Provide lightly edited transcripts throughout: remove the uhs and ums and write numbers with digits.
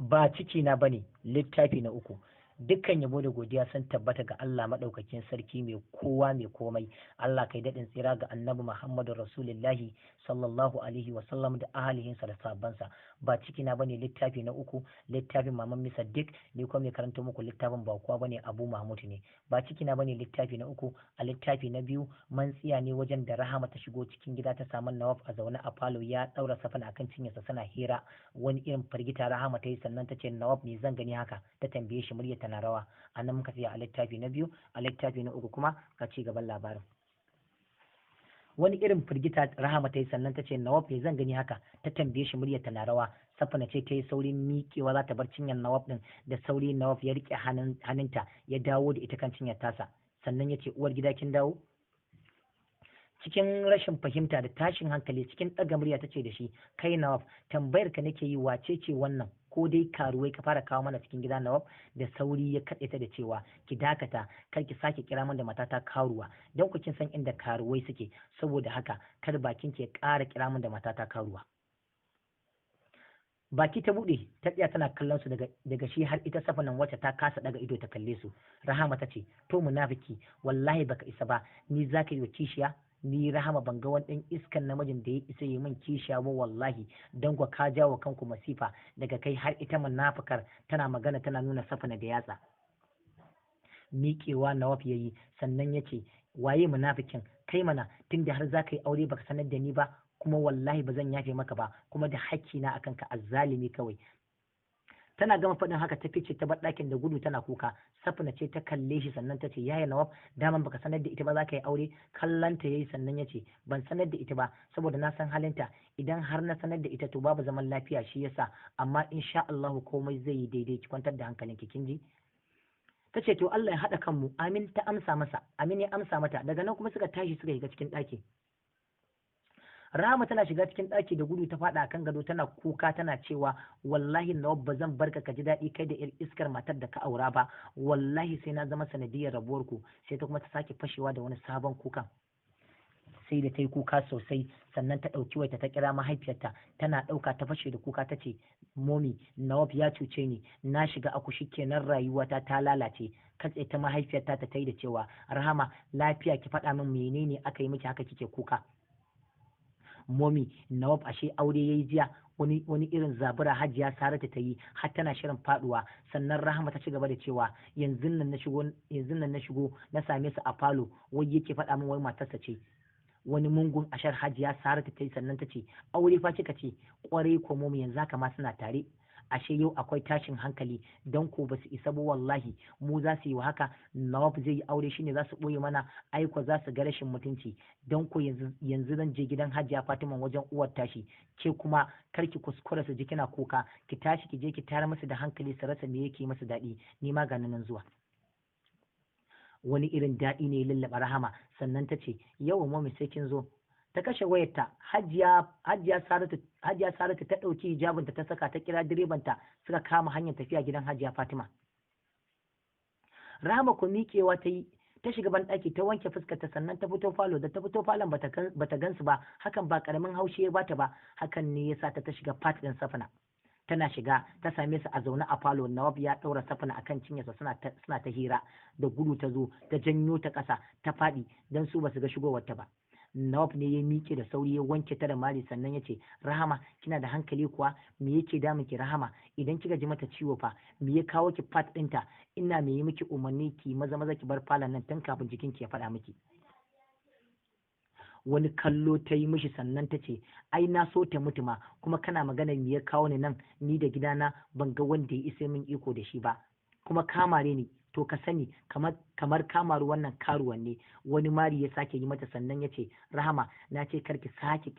Ba ciki na bane, littafi na uku. Dukkan yabo da godiya sun tabbata ga Allah maɗaukakin sarki, mai kowa mai komai. Allah kai daɗin tsira ga Annabi Muhammadu Rasulullahi sallallahu alaihi wa sallam da ahalihinsa da sahabbansa. Ba ciki na bane, littafi na uku, littafin Maman Misaddiq ni kuma mai karanta muku littafin ba kowa bane, Abu Mahmud ne. Ba ciki na bane, littafi na uku. A littafi na biyu man tsiya ne wajen da Rahama ta shigo cikin gida ta samu Nawaf a zaune a falo ya daura Safana akan cinyarsa suna hira. Wani irin firgita Rahama ta yi, sannan ta ce, "Nawaf, me zan gani haka?" Ta tambaye shi, murya tana rawa. A nan muka tsaya a littafi na biyu. A littafi na uku kuma ka ci gaban labarin. Wani irin firgita Rahama ta yi, sannan ta ce, "Nawaf, me zan gani haka?" Ta tambaye shi, murya tana rawa. Safana ce ta yi saurin miƙewa za ta bar cinyar Nawaf din. Da sauri Nawaf ya riƙe hannunta ya dawo da ita kan cinyar tasa, sannan ya ce, "Uwar gida, kin dawo?" Cikin rashin fahimta da tashin hankali, cikin ɗaga murya ta ce da shi, "Kai Nawaf, tambayar ka nake yi, wace ce wannan? Ko dai karuwai ka fara kawo mana cikin gida, Nawaf?" Da sauri ya katse ta da cewa, "Ki dakata, kar ki sake kira min da matata karuwa, don ku kin san inda karuwai suke. Saboda haka kar bakin ki ya ƙara kira min da matata karuwa." Baki ta buɗe ta tsaya tana kallon su daga shi har ita Safanan, wacce ta kasa daga ido ta kalle su. Rahama ta ce, "To munafiki, wallahi baka isa ba. Ni zaka yi wa kishiya? Ni Rahama ban ga wani ɗan iskan namijin da ya isa yi min kishiya ba wallahi, don ku ka jawo kanku masifa daga kai har ita munafukar." Tana magana tana nuna Safana da yatsa. Miƙewa Nawaf ya yi, sannan ya ce, "Waye munafikin? Kai mana, tunda har za ka yi aure baka sanar da ni ba. Kuma wallahi ba zan yafe maka ba, kuma da hakki na akan ka, azzalimi kawai." Tana gama faɗin haka ta fice ta bar ɗakin da gudu tana kuka. Safina ce ta kalle shi, sannan ta ce, "Yaya Nawaf, daman baka sanar da ita ba za ka yi aure?" Kallon ta yayi, sannan ya ce, "Ban sanar da ita ba saboda na san halinta. Idan har na sanar da ita to babu zaman lafiya, shi yasa. Amma insha Allahu komai zai yi daidai, ki kwantar da hankalinki, kin ji?" Ta ce, "To Allah ya haɗa kanmu." Amin, ta amsa masa. Amin, ya amsa mata. Daga nan kuma suka tashi suka shiga cikin ɗaki. Rahama tana shiga cikin ɗaki da gudu ta faɗa kan gado tana kuka, tana cewa, "Wallahi Nawaf, ba zan barka ka ji daɗi kai da 'yar iskar matar da ka aura ba. Wallahi sai na zama sanadiyar rabuwar ku." Sai ta kuma ta sake fashewa da wani sabon kukan. Sai da ta yi kuka sosai sannan ta ɗauki wayarta ta kira mahaifiyarta. Tana ɗauka ta fashe da kuka, ta ce, "Momi, Nawaf ya cuce ni, na shiga akushi kenan, rayuwata ta lalace." Katse ta mahaifiyarta ta yi da cewa, "Rahama, lafiya? Ki faɗa min menene aka yi miki haka kike kuka?" "Momi, Nawaf ashe aure yayi jiya." Wani irin zabura Hajiya Saratu ta yi har tana shirin faduwa. Sannan Rahama ta ci gaba da cewa, "Yanzu nan na shigo na same su a falo, wai yake faɗa min wai matarsa ce." Wani mungun ashar Hajiya Saratu ta yi, sannan ta ce, "Aure fa kika ce?" "Kwarai ko momi, yanzu haka ma suna tare. Ashe yau akwai tashin hankali, don ko ba su isa ba wallahi. Mu za su yi wa haka? Nawaf zai yi aure shine za su ɓoye mana? Aiko za su ga rashin mutunci. Don ko yanzu zan je gidan Hajiya Fatima wajen uwar tashi. Ke kuma kar ki kuskura su ji kina kuka, ki tashi ki je ki tayar musu da hankali su rasa me yake musu daɗi. Ni ma ga nan zuwa." Wani irin daɗi ne ya lullaɓa Rahama, sannan ta ce, "Yau mami, sai kin zo." Ta kashe wayarta. Hajiya Saratu ta ɗauki hijabinta ta saka, ta kira direbanta, suka kama hanyar tafiya gidan Hajiya Fatima. Rahama ko miƙewa ta yi ta shiga ban ɗaki ta wanke fuskarta, sannan ta fito falo. Da ta fito falon bata gansu ba. Hakan ba karamin haushi ya bata ba. Hakan ne yasa ta shiga part ɗin Safina. Tana shiga ta same su a zaune a falo. Nawaf ya ɗaura Safina akan cinyarsa suna ta hira. Da gudu ta zo ta janyo ta ƙasa ta faɗi, don su basu ga shigowar ta ba. Nawaf ne ya miƙe da sauri ya wanke ta da mari, sannan ya ce, "Rahama, kina da hankali kuwa? Me yake damun ki, Rahama? Idan kika ji mata ciwo fa? Me ya kawo ki part ɗinta? Ina me yi miki umarni ki maza maza ki bar falon nan tun kafin jikinki ya faɗa miki." Wani kallo ta yi mishi, sannan ta ce, "Ai na so ta mutu ma. Kuma kana magana me ya kawo ni nan? Ni da gidana ban ga wanda ya isa min iko da shi ba. Kuma kamare ni, to ka sani kamar kamar wannan karuwan ne." Wani mari ya sake yi mata, sannan ya ce, "Rahama, na ce kar ki sake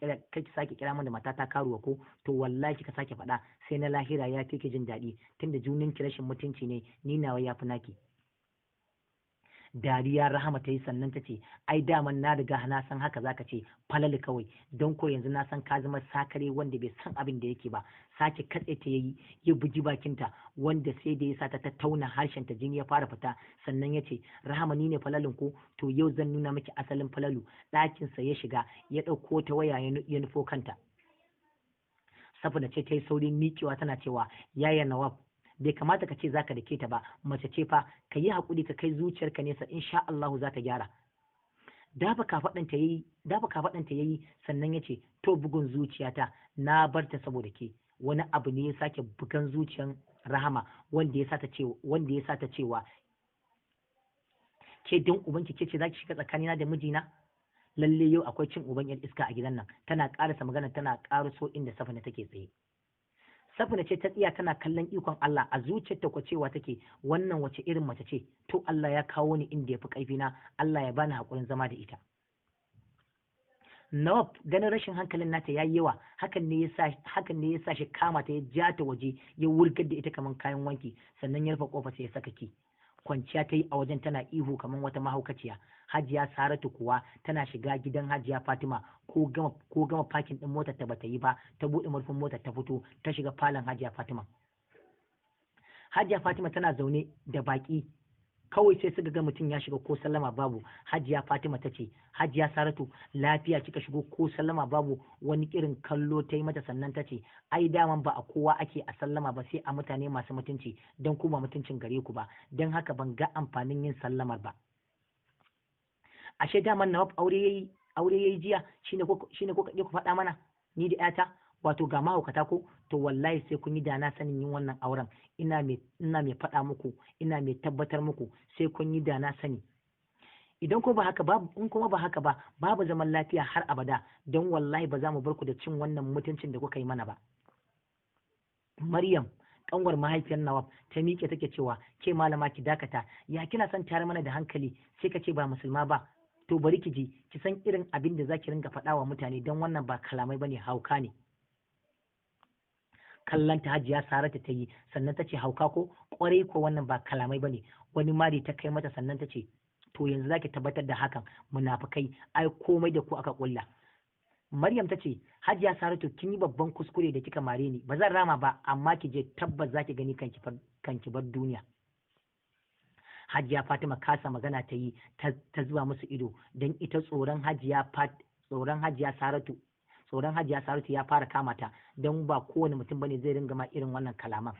kira mana matata karuwa ko? To wallahi ka sake faɗa sai na lahira ya fi ki jin daɗi. Tunda junin ki rashin mutunci ne, ni nawa ya fi naki." Dariya Rahama ta yi, sannan ta ce, "Ai daman na riga na san haka zaka ce, falali kawai. Don ko yanzu na san ka zama sakare wanda bai san abin da yake ba." Sake katse ta yayi, ya bugi bakinta, wanda sai da ya sa ta tattauna harshen ta jini ya fara fita, sannan ya ce, "Rahama, ni ne falalin ko? To yau zan nuna miki asalin falalu." Ɗakin sa ya shiga ya ɗauko ta waya ya nufo kanta. Safina ce ta yi saurin miƙewa tana cewa, yaya Nawaf, bai kamata ka ce zaka dake ta ba, mace ce fa, ka yi haƙuri ka kai zuciyarka nesa, insha Allahu za ta gyara. Dafa kafaɗanta yayi sannan ya ce, to bugun zuciyata na bar ta saboda ke. Wani abu ne ya sake bugan zuciyan Rahama wanda ya sa ta cewa ke don ubanki ke ce zaki shiga tsakanina da mijina? Lalle yau akwai cin uban yar iska a gidan nan. Tana karasa magana tana karaso inda Safina take tsaye. Safina ce ta tsiya tana kallon ikon Allah a zuciyarta ko cewa take, wannan wace irin mace ce? To Allah ya kawo ni inda yafi karfi na, Allah ya bani hakurin zama da ita. Nawaf ganin rashin hankalin nata yayi yawa, hakan ne yasa shi kama ta ya ja ta waje ya wurgar da ita kaman kayan wanki, sannan ya rufe kofa sai ya saka ki. Kwanciya ta yi a wajen tana ihu kamar wata mahaukaciya. Hajiya Saratu kuwa tana shiga gidan Hajiya Fatima ko gama fakin din motar ta bata yi ba, ta buɗe murfin motar ta fito ta shiga falon Hajiya Fatima. Hajiya Fatima tana zaune da baki, kawai sai suka ga mutum ya shiga ko sallama babu. Hajiya Fatima ta ce, Hajiya Saratu, lafiya kika shigo ko sallama babu? Wani irin kallo ta yi mata sannan ta ce, ai daman ba a kowa ake a sallama ba sai a mutane masu mutunci, don ku ba mutuncin gare ku ba, don haka ban ga amfanin yin sallamar ba. Ashe daman Nawaf aure yayi jiya, shine ko ku faɗa mana ni da ƴata, wato ga mahaukata ko? To wallahi sai kun yi da na sanin yin wannan auren, ina mai faɗa muku, ina mai tabbatar muku sai kun yi da na sani. Idan ko ba haka ba, in kuma ba haka ba, babu zaman lafiya har abada, don wallahi ba za mu bar ku da cin wannan mutuncin da kuka yi mana ba. Maryam kanwar mahaifiyar Nawaf ta miƙe take cewa, ke malama ki dakata, ya kina son tayar mana da hankali sai ka ce ba musulma ba? To bari ki ji, ki san irin abin da zaki ringa faɗa wa mutane, don wannan ba kalamai bane, hauka ne. Kallon ta Hajiya Saratu ta yi sannan ta ce, hauka ko? Kwarai ko wannan ba kalamai bane. Wani mari ta kai mata sannan ta ce, to yanzu zaki tabbatar da hakan, munafukai, ai komai da ku aka kulla. Maryam ta ce, Hajiya Saratu, kin yi babban kuskure da kika mare ni, ba zan rama ba, amma ki je tabbas zaki gani kanki bar duniya. Hajiya Fatima kasa magana ta yi ta zuba musu ido, don ita tsoron Hajiya Saratu ya fara kama ta, don ba kowane mutum bane zai ringa ma irin wannan kalaman.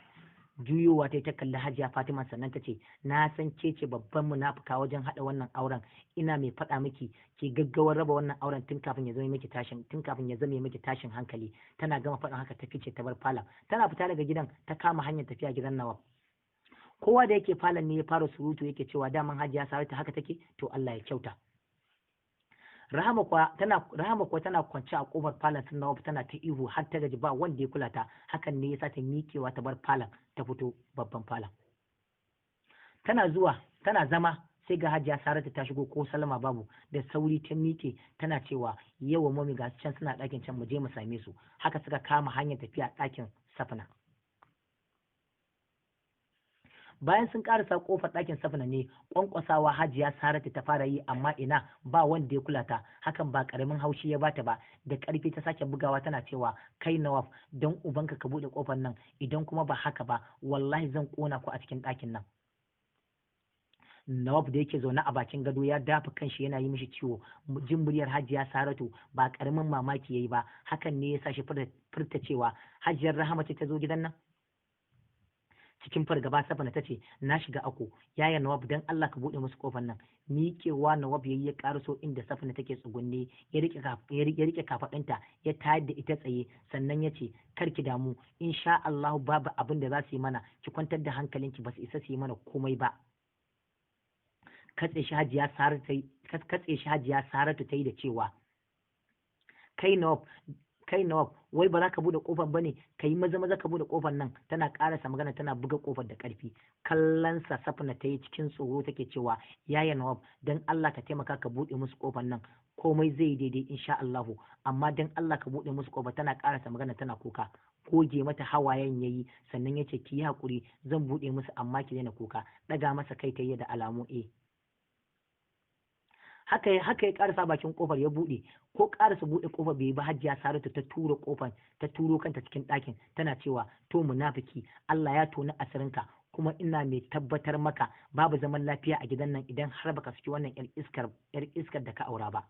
Juyowa ta kalli Hajiya Fatima sannan ta ce, na san ke ce babban munafuka wajen haɗa wannan auren, ina mai faɗa miki ki gaggawar raba wannan auren tun kafin ya zame miki tashin hankali. Tana gama faɗin haka ta fice ta bar falon. Tana fita daga gidan ta kama hanyar tafiya gidan Nawaf. Kowa da yake falon ne ya fara surutu yake cewa, daman Hajiya Saratu haka take, to Allah ya kyauta. Rahama kuwa tana kwance a kofar falon sun Nawaf tana ta ihu har ta gaji ba wanda ya kula ta, hakan ne yasa ta miƙewa ta bar falon ta fito babban falon. Tana zuwa tana zama sai ga Hajiya Saratu ta shigo ko sallama babu, da sauri ta miƙe tana cewa, yawa mami ga can suna ɗakin can, mu je mu same su. Haka suka kama hanyar tafiya ɗakin Safina. Bayan sun karasa kofar ɗakin Safina ne kwankwasawa Hajiya Saratu ta fara yi, amma ina ba wanda ya kula ta, hakan ba karamin haushi ya bata ba. Da ƙarfi ta sake bugawa tana cewa, kai Nawaf, don ubanka ka buɗe kofar nan, idan kuma ba haka ba wallahi zan kona ku a cikin ɗakin nan. Nawaf da yake zaune a bakin gado ya dafa kanshi yana yi mishi ciwo, jin muryar Hajiya Saratu ba karamin mamaki yayi ba, hakan ne ya sa shi furta cewa, Hajiyar Rahama ce ta zo gidan nan? Cikin fargaba Safina ta ce, na shiga ako, yaya Nawaf, dan Allah ka buɗe musu kofar nan. Miƙewa Nawaf yayi ya ƙaraso inda Safina take tsugunne, ya rike kafaɗinta ya tayar da ita tsaye, sannan ya ce, kar ki damu, insha Allah babu abin da za su yi mana, ki kwantar da hankalinki, ba su isa su yi mana komai ba. Katse shi Hajiya Saratu ta yi da cewa, kai Nawaf, wai ba za ka bude kofar bane? Ka yi maza maza ka bude kofar nan. Tana karasa magana tana buga kofar da karfi. Kallon sa Safina ta yi cikin tsoro take cewa, yaya Nawaf, dan Allah ka taimaka ka bude musu kofar nan, komai zai yi daidai insha Allah, amma dan Allah ka bude musu kofar. Tana karasa magana tana kuka. Goge mata hawayen yayi sannan yace, ki yi hakuri, zan bude musu amma ki daina kuka. Daga masa kai ta yi da alamu eh. Haka ya karasa bakin kofar ya bude, ko karasa bude kofar bai ba, Hajiya Saratu ta tura kofar, ta turo kanta cikin ɗakin tana cewa, to munafiki, Allah ya toni asirinka, kuma ina mai tabbatar maka babu zaman lafiya a gidan nan idan har baka saki wannan yar iskar da ka aura ba.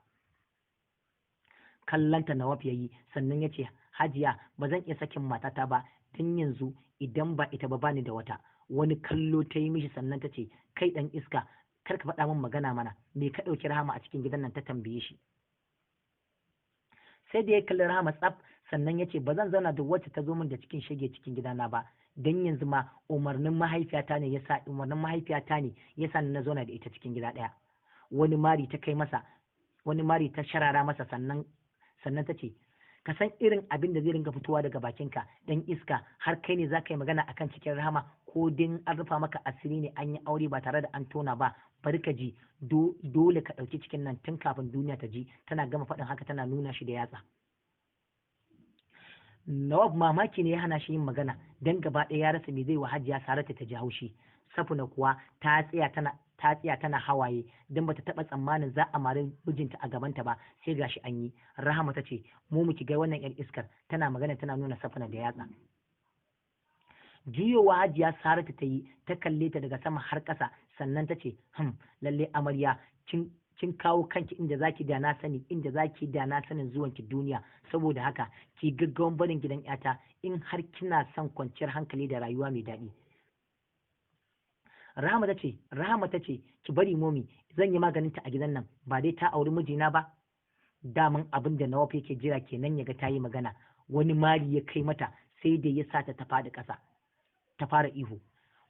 Kallanta Nawaf yayi sannan yace, Hajiya, ba zan iya sakin matata ba, tun yanzu idan ba ita ba bani da wata. Wani kallo ta yi mishi sannan ta ce, kai ɗan iska, kar ka faɗa min magana mana, me ka ɗauki Rahama a cikin gidan nan? Ta tambaye shi. Sai da ya kalli Rahama tsaf sannan ya ce, ba zan zauna da wacce ta zo min da cikin shege cikin gidana ba, don yanzu ma umarnin mahaifiyata ne yasa umarnin mahaifiyata ne yasa na zauna da ita cikin gida ɗaya. Wani mari ta kai masa, wani mari ta sharara masa, sannan ta ce, ka san irin abin da zai ringa fitowa daga bakinka, dan iska, har kai ne za ka yi magana akan cikin Rahama? Ko din an rufa maka asiri ne an yi aure ba tare da an tona ba? Bari ka ji, dole ka ɗauki cikin nan tun kafin duniya ta ji. Tana gama faɗin haka tana nuna shi da yatsa. Nawab mamaki ne ya hana shi yin magana, dan gaba ɗaya ya rasa me zai wa Hajiya Saratu ta ji haushi. Safuna kuwa ta tsaya tana hawaye, don bata taɓa tsammanin za a mari mijinta a gabanta ba, sai gashi an yi. Rahama ta ce, mu muki ga wannan yar iskar. Tana magana tana nuna Safuna da yatsa. Juyowa Hajiya Saratu ta yi, ta kalle ta daga sama har ƙasa, sannan ta ce, lalle amarya, kin kawo kanki inda zaki da na sani, inda zaki da na sanin zuwanki duniya. Saboda haka ki gaggawan barin gidan yata in har kina son kwanciyar hankali da rayuwa mai daɗi. Rahama ta ce, ki bari momi, zan yi maganin ta a gidan nan, ba dai ta auri mijina ba. Daman abin da Nawaf yake jira kenan, ya ga ta yi magana. Wani mari ya kai mata sai da ya sa ta ta faɗi ƙasa ta fara ihu.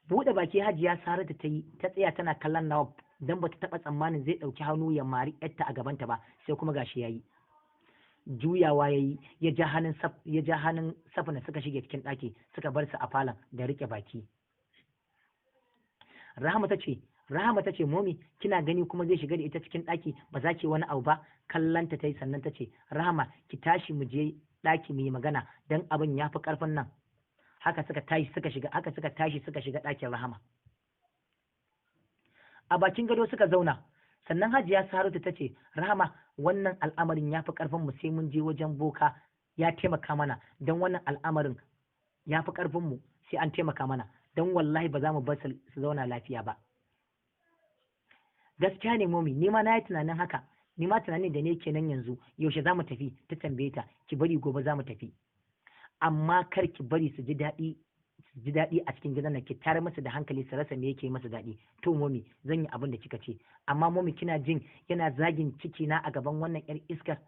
Buɗe baki Hajiya Saratu ta yi, ta tsaya tana kallon Nawaf, dan bata taɓa tsammanin zai ɗauki hannu ya mari yarta a gabanta ba, sai kuma gashi yayi. Juyawa yayi, ya ja hannun Safina suka shige cikin ɗaki, suka bar su a falon da rike baki. Rahama ta ce, momi, kina gani kuma zai shiga da ita cikin ɗaki, ba za ki wani abu ba? Kallanta ta yi sannan ta ce, Rahama, ki tashi mu je ɗaki mu yi magana, dan abin ya fi ƙarfin nan. Haka suka tashi suka shiga ɗakin Rahama. A bakin gado suka zauna, sannan Hajiya Saratu ta ce, Rahama, wannan al'amarin ya fi ƙarfin mu, sai mun je wajen boka ya taimaka mana, don wannan al'amarin ya fi ƙarfin mu, sai an taimaka mana, don wallahi ba za mu bar su zauna lafiya ba. Gaskiya ne momi, ni ma na yi tunanin haka, ni ma tunanin da ne kenan. Yanzu yaushe za mu tafi? Ta tambaye ta. Ki bari gobe za mu tafi, amma kar ki bari su ji daɗi a cikin gidan nan, ki tare masa da hankali su rasa me yake masa daɗi. To momi, zan yi abin da kika ce, amma momi, kina jin yana zagin ciki na a gaban wannan yar iskar?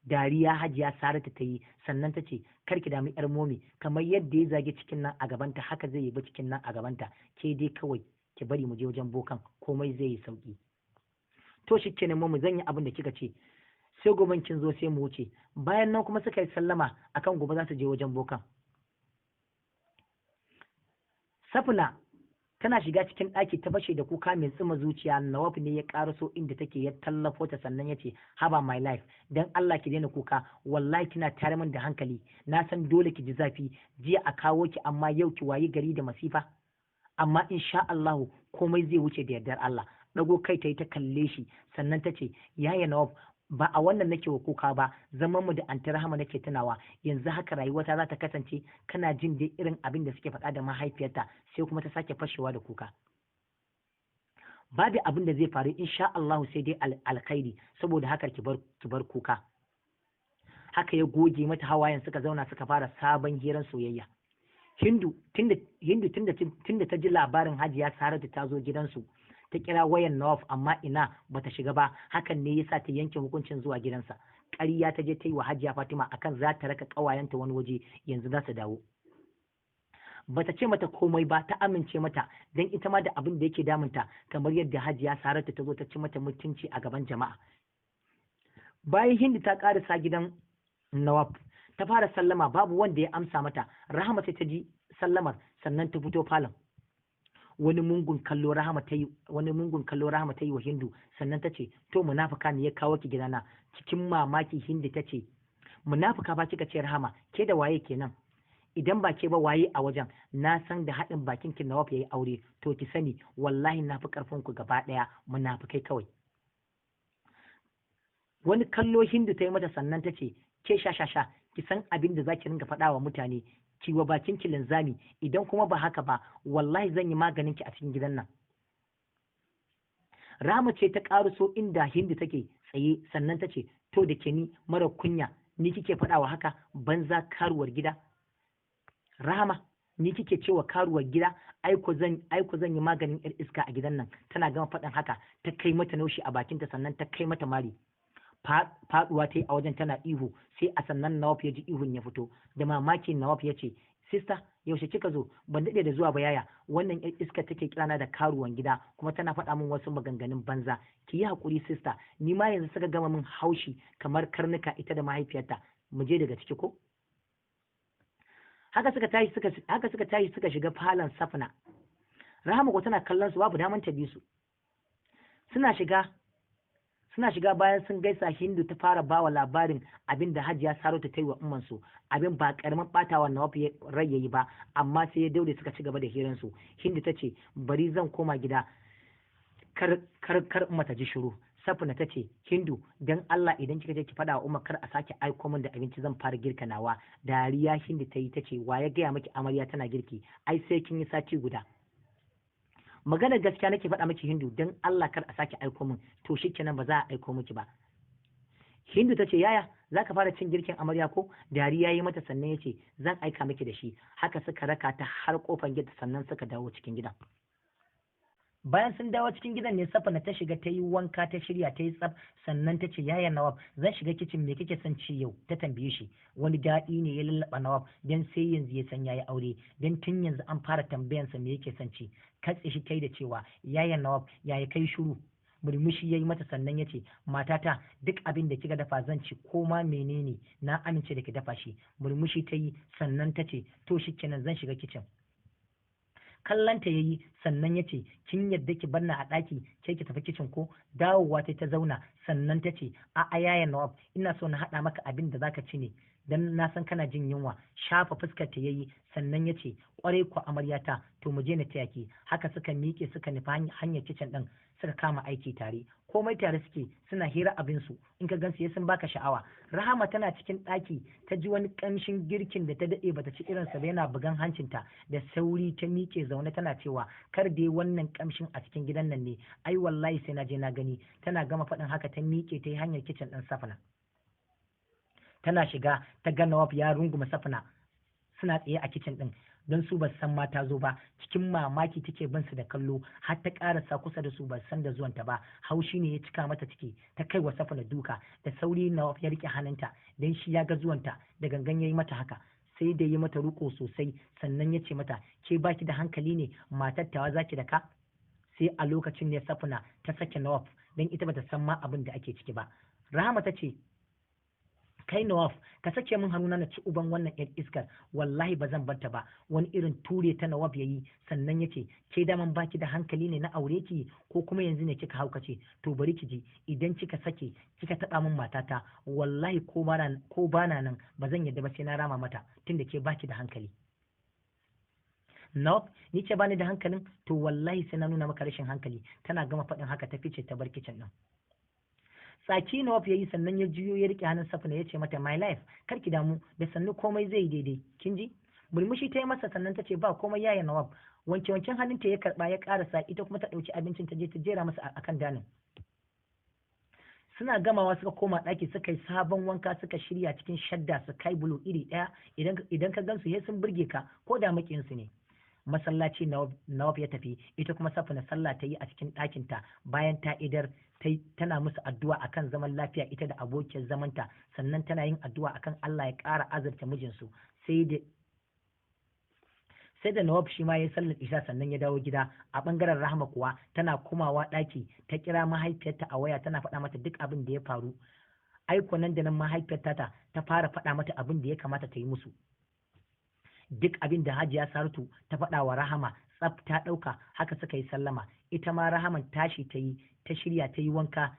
Dariya Hajiya Saratu ta yi sannan ta ce, kar ki damu yar momi, kamar yadda ya zagi cikin nan a gabanta, haka zai yi cikin nan a gabanta. Ke dai kawai ki bari mu je wajen bokan, komai zai yi sauki. To shikenan momi, zan yi abin da kika ce, sai goben kin zo sai mu wuce. Bayan nan kuma suka yi sallama akan gobe za su je wajen bokan. Safuna tana shiga cikin ɗaki ta fashe da kuka mai tsima zuciya. Nawaf ne ya ƙaraso inda take, ya tallafo ta, sannan ya ce, haba my life, dan Allah ki daina kuka, wallahi kina tare min da hankali. Na san dole ki ji zafi, jiya a kawo ki amma yau ki wayi gari da masifa, amma insha Allahu komai zai wuce da yardar Allah. Ɗago kai ta yi ta kalle shi sannan ta ce, yaya Nawaf, ba a wannan nake wa kuka ba, zaman mu da anti Rahama nake tunawa. Yanzu haka rayuwata za ta kasance? Kana jin dai irin abin da suke faɗa da mahaifiyarta. Sai kuma ta sake fashewa da kuka. Babu abin da zai faru insha Allah, sai dai alkhairi, saboda haka ki bar kuka. Haka ya goge mata hawayen, suka zauna suka fara sabon hiran soyayya. Hindu tunda ta ji labarin Hajiya Saratu ta zo gidansu, ta kira wayan Nawaf, amma ina, bata shiga ba. Hakan ne yasa ta yanke hukuncin zuwa gidansa. Ƙarya ta je ta yi wa Hajiya Fatima akan za ta raka ƙawayenta wani waje, yanzu za su dawo. Bata ce mata komai ba, ta amince mata, don ita ma da abin da yake damunta, kamar yadda Hajiya Saratu ta zo ta ci mata mutunci a gaban jama'a. Bayan Hindu ta ƙarisa gidan Nawaf, ta fara sallama, babu wanda ya amsa mata. Rahama sai ta ji sallamar sannan ta fito falon. Wani mungun kallo Rahama ta yi wa Hindu sannan ta ce, to munafuka, ne ya kawo ki gidana? Cikin mamaki Hindu ta ce, munafuka ba kika ce Rahama? Ke da waye kenan? Idan ba ke ba, waye a wajen? Na san da haɗin bakin ki Nawaf yayi aure. To ki sani, wallahi na fi karfin ku gaba ɗaya, munafukai kawai. Wani kallo Hindu ta yi mata sannan ta ce, ke sha sha sha, ki san abin da zaki ringa faɗa wa mutane, ki wa bakin ki linzami, idan kuma ba haka ba, wallahi zan yi maganin ki a cikin gidan nan. Rama ce ta ƙaruso inda Hindu take tsaye sannan ta ce, to da ke ni mara kunya. Ni kike faɗawa haka, banza karuwar gida? Rahama, ni kike cewa karuwar gida? Aiko zan yi maganin yar iska a gidan nan. Tana gama faɗin haka ta kai mata naushi a bakinta, sannan ta kai mata mari. Faɗuwa ta yi a wajen tana ihu, sai a sannan Nawaf ya ji ihun ya fito. Da mamaki Nawaf ya ce, "Sister, yaushe kika zo?" "Ban daɗe da zuwa ba yaya, wannan yar iska take kirana da karuwan gida kuma tana faɗa min wasu maganganun banza." "Ki yi haƙuri sister, ni ma yanzu suka gama min haushi kamar karnuka, ita da mahaifiyarta. Mu je daga ciki ko?" Haka suka tashi suka shiga falon Safna. Rahama ko tana kallon su, babu daman ta bi su. Suna shiga bayan sun gaisa, Hindu ta fara bawa labarin abin da Hajiya Saratu ta yi wa umman su. Abin ba karamin batawa Nawaf rai yayi ba, amma sai ya daure suka ci gaba da hiran su. Hindu ta ce, "Bari zan koma gida kar kar kar umma ta ji shiru." Safna ta ce, "Hindu, dan Allah idan kika je ki faɗa wa umma kar a sake aiko min da abinci, zan fara girka nawa." Dariya Hindu ta yi ta ce, "Wa ya gaya miki amarya tana girki? Ai sai kin yi sati guda." "Magana gaskiya nake faɗa miki Hindu, dan Allah kar a sake aiko min." "To shikenan, ba za a aiko miki ba." Hindu ta ce, "Yaya, za ka fara cin girkin amarya ko?" Dariya yi mata sannan ya ce, "Zan aika miki da shi." Haka suka raka ta har kofar gida, sannan suka dawo cikin gidan. Bayan sun dawo cikin gidan ne Safna ta shiga ta yi wanka, ta shirya, ta yi tsaf, sannan ta ce, "Yaya Nawaf, zan shiga kicin, me kake son ci yau?" Ta tambaye shi. Wani daɗi ne ya lallaba Nawaf, dan sai yanzu ya san yayi aure, dan tun yanzu an fara tambayansa me yake son ci. Katse shi tai da cewa, "Yaya Nawaf, yaya kai shiru?" Murmushi yayi mata sannan ya ce, "Matata, duk abin da kika dafa zan ci, ko ma menene, na amince da ki dafa shi." Murmushi ta yi sannan ta ce, "To shikenan, zan shiga kicin." Kallanta yayi sannan ya ce, "Kin yadda ki barna a ɗaki ke ki tafi kicin ko?" Dawowa ta zauna sannan ta ce, "A yaya Nawaf, ina so na haɗa maka abin da zaka ci ne, dan na san kana jin yunwa." Shafa fuskar ta yayi sannan ya ce, "Kwarai ku amaryata, to mu je na taya ki." Haka suka miƙe suka nufi hanyar kicin ɗin, suka kama aiki tare. Komai tare suke, suna hira abin su, in ka gansu sun baka sha'awa. Rahama tana cikin ɗaki ta ji wani ƙamshin girkin da ta daɗe bata ci irinsa ba yana bugan hancinta. Da sauri ta miƙe zaune tana cewa, "Kar dai wannan ƙamshin a cikin gidan nan ne, ai wallahi sai na je na gani." Tana gama faɗin haka ta miƙe ta yi hanyar kicin ɗin Safna. Tana shiga ta ga Nawaf ya runguma Safna, suna tsaye a kicin ɗin, don su ba san mata zo ba. Cikin mamaki take bin su da kallo har ta karasa kusa da su, ba san da zuwanta ba. Haushi ne ya cika mata ciki, ta kai wa Safna duka. Da sauri Nawaf ya rike hannunta, don shi ya ga zuwanta, da gangan yayi mata haka. Sai da yi mata ruko sosai sannan ya ce mata, "Ke baki da hankali ne? Matar tawa zaki da ka?" Sai a lokacin ne Safna ta sake Nawaf, don ita bata san ma abin da ake ciki ba. Rahama ta ce, "Kai Nawaf, ka sake min hannuna na ci uban wannan yar iskar, wallahi ba zan barta ba." Wani irin ture ta Nawaf yayi sannan yace, "Ke daman baki da hankali ne na aure ki, ko kuma yanzu ne kika haukace? To bari ki ji, idan kika sake kika taba min matata, wallahi ko bana nan ba zan yadda ba, sai na rama mata, tunda ke baki da hankali." "Nawaf, ni ce bani da hankalin? To wallahi sai na nuna maka rashin hankali." Tana gama faɗin haka ta fice ta bar kicin ɗin. Tsaki Nawaf ya yi sannan ya juyo ya rike hannun Safna ya ce mata, "My life, kar ki damu, da sannu komai zai daidai, kin ji?" Murmushi ta yi masa sannan ta ce, "Ba komai yaya Nawaf." Wanke wanken hannunta ya karba ya karasa, ita kuma ta ɗauki abincin ta je ta jera masa akan danin. Suna gamawa suka koma ɗaki, suka yi sabon wanka, suka shirya cikin shadda su kai bulu iri ɗaya. Idan ka gansu sai sun burge ka ko da maƙiyinsu ne. Masallaci Nawaf ya tafi, ita kuma Safna sallah ta yi a cikin ɗakinta. Bayan ta idar tana musu addu'a akan zaman lafiya ita da abokiyar zamanta, sannan tana yin addu'a akan Allah ya ƙara azurta mijinsu. Sai da Nawaf shi ma ya sallar isha sannan ya dawo gida. A ɓangaren Rahama kuwa tana komawa ɗaki ta kira mahaifiyarta a waya tana faɗa mata duk abin da ya faru. Aiko nan da nan mahaifiyarta ta fara faɗa mata abin da ya kamata ta yi musu. Duk abin da Hajiya Saratu ta faɗa wa Rahama tsaf ta ɗauka. Haka suka yi sallama. Ita ma Rahaman tashi ta yi, ta shirya ta yi wanka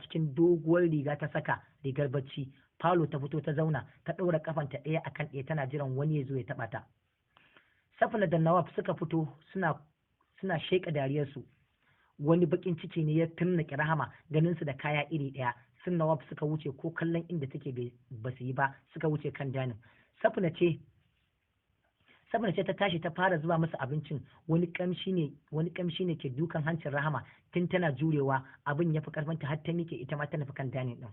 cikin doguwar riga ta saka rigar bacci. Falo ta fito ta zauna, ta ɗaura kafanta ɗaya akan ɗaya tana jiran wani ya zo ya taɓa ta. Safna da Nawaf suka fito suna sheƙa dariyarsu. Wani baƙin ciki ne ya tunnuƙe Rahama ganin su da kaya iri ɗaya. Sun Nawaf suka wuce ko kallon inda take ba su yi ba, suka wuce kan danin. Safna ce ta tashi ta fara zuba masa abincin. Wani kamshi ne ke dukan hancin Rahama tun tana jurewa, abin ya fi karfinta har ta miƙe ita ma ta nufi kan danin din.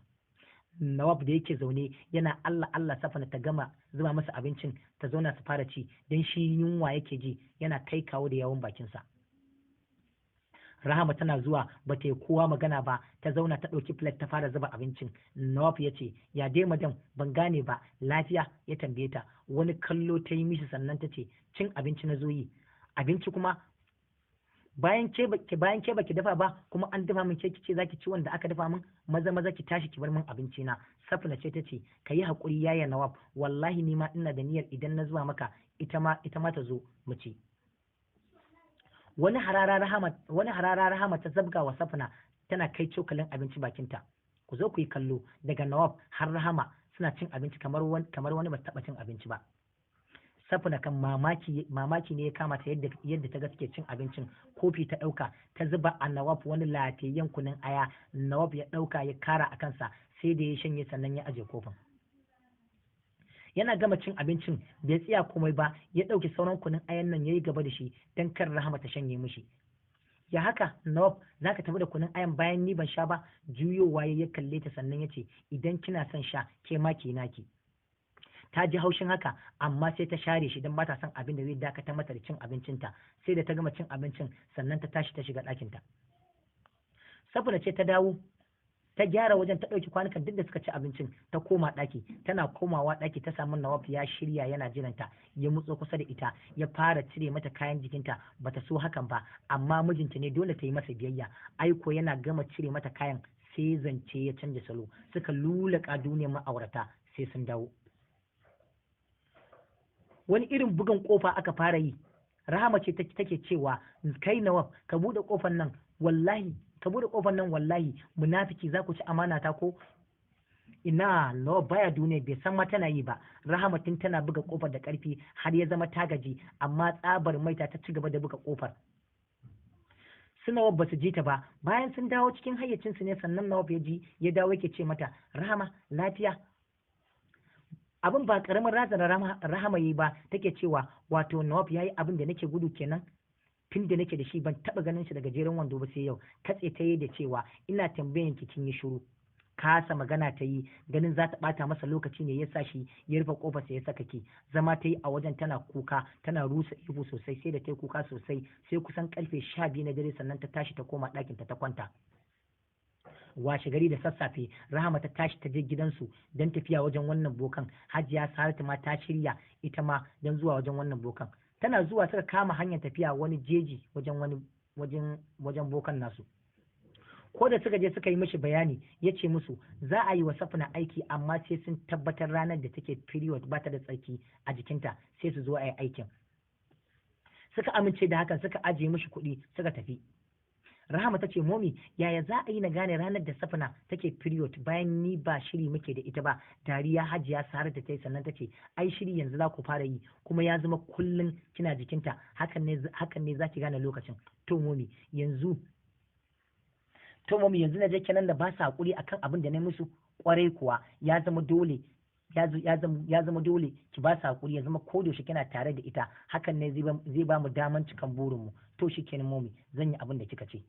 Nawab da yake zaune yana Allah Allah Safina ta gama zuba masa abincin ta zauna su fara ci, don shi yunwa yake ji, yana kai kawo da yawon bakinsa. Rahama tana zuwa ba ta yi kowa magana ba, ta zauna ta ɗauki plate ta fara zuba abincin. Nawaf ya ce, "Ya dai madam, ban gane ba, lafiya?" ya tambaye ta. Wani kallo ta yi mishi sannan ta ce, "Cin abinci na zo yi." "Abinci kuma? Bayan ke baki dafa ba, kuma an dafa min, ke ce zaki ci wanda aka dafa min? Maza maza ki tashi ki bar min abinci na." Safna ce ta ce, "Ka yi haƙuri, yaya Nawaf, wallahi ni ma ina da niyyar idan na zuba maka ita ma ta zo mu ci." Wani harara Rahama ta zabga wa Safna tana kai cokalin abinci bakinta. Ku zo ku yi kallo, daga Nawaf har Rahama suna cin abinci kamar wani ba taɓa cin abinci ba. Safna kan mamaki mamaki ne ya kama ta yadda ta ga suke cin abincin. Kofi ta ɗauka ta zuba a Nawaf wani lafiyayyen kunun aya. Nawaf ya ɗauka ya kara a kansa, sai da ya shanye sannan ya aje kofin. Yana gama cin abincin bai tsaya komai ba, ya ɗauki sauran kunun ayan nan ya yi gaba da shi don kar Rahama ta shanye mishi. "Ya haka, Nawaf, za ka tafi da kunun ayan bayan ni ban sha ba?" Juyowa ya kalle ta sannan ya ce, "Idan kina son sha, ke ma ki naki." Ta ji haushin haka, amma sai ta share shi don ba ta son abin da zai dakatar mata da cin abincinta. Sai da ta gama cin abincin sannan ta tashi ta shiga ɗakinta. Safina ce ta dawo ta gyara wajen, ta ɗauki kwanukan duk da suka ci abincin, ta koma ɗaki. Tana komawa ɗaki ta samu Nawaf ya shirya yana jiranta. Ya mutso kusa da ita ya fara cire mata kayan jikinta. Bata so hakan ba, amma mijinta ne, dole ta yi masa biyayya. Aiko yana gama cire mata kayan sai zance ya canja salo, suka lulaka duniyar ma'aurata sai sun dawo. Wani irin bugan kofa aka fara yi. Rahama ce take cewa, "Kai Nawaf, ka buɗe kofar nan wallahi, ka bude kofar nan wallahi, munafiki, za ku ci amana ta ko ina." Nawaf baya duniya, bai san ma tana yi ba. Rahama tun tana buga kofar da karfi har ya zama ta gaji, amma tsabar maita ta ci gaba da buga kofar. Su Nawaf ba su ji ta ba. Bayan sun dawo cikin hayyacinsu ne sannan Nawaf ya ji, ya dawo yake ce mata, "Rahama, lafiya?" Abin ba karamin razana Rahama yi ba. Take cewa, "Wato Nawaf yayi abin da nake gudu kenan. Tun da nake da shi ban taba ganin shi da gajeren wando ba sai yau." Katse ta yi da cewa, "Ina tambayan ki kin yi shiru." Kasa magana ta yi, ganin za ta bata masa lokaci ne ya sa shi ya rufe kofar sai ya saka ki. Zama ta yi a wajen tana kuka, tana rusa ihu sosai. Sai da ta yi kuka sosai sai kusan karfe 12 na dare sannan ta tashi ta koma ɗakin ta, ta kwanta. Washe gari da sassafe Rahama ta tashi ta je gidansu don tafiya wajen wannan bokan. Hajiya Saratu ma ta shirya ita ma don zuwa wajen wannan bokan. Tana zuwa suka kama hanyar tafiya wani jeji wajen wani wajen wajen bokan nasu. Ko da suka je suka yi mishi bayani, ya ce musu za a yi wa Safina aiki, amma sai sun tabbatar ranar da take period ba ta da tsarki a jikinta sai su zo a yi aikin. Suka amince da hakan, suka ajiye mishi kuɗi suka tafi. Rahama ta ce, "Mommy, yaya za a yi na gane ranar da Safina take period bayan ni ba shiri muke da ita ba?" Dariya Hajiya Saratu ta yi sannan ta ce, "Ai shiri yanzu za ku fara yi, kuma ya zama kullum kina jikinta, hakan ne za ki gane lokacin." "To mommy, yanzu to mommy, yanzu na je kenan da ba su hakuri akan abin da na musu?" "Kwarai kuwa, ya zama dole, ya zama dole ki ba su hakuri, ya zama ko yaushe kina tare da ita. Hakan ne zai ba mu daman cikan burinmu." "To shi kenan mommy, zan yi abin da kika ce."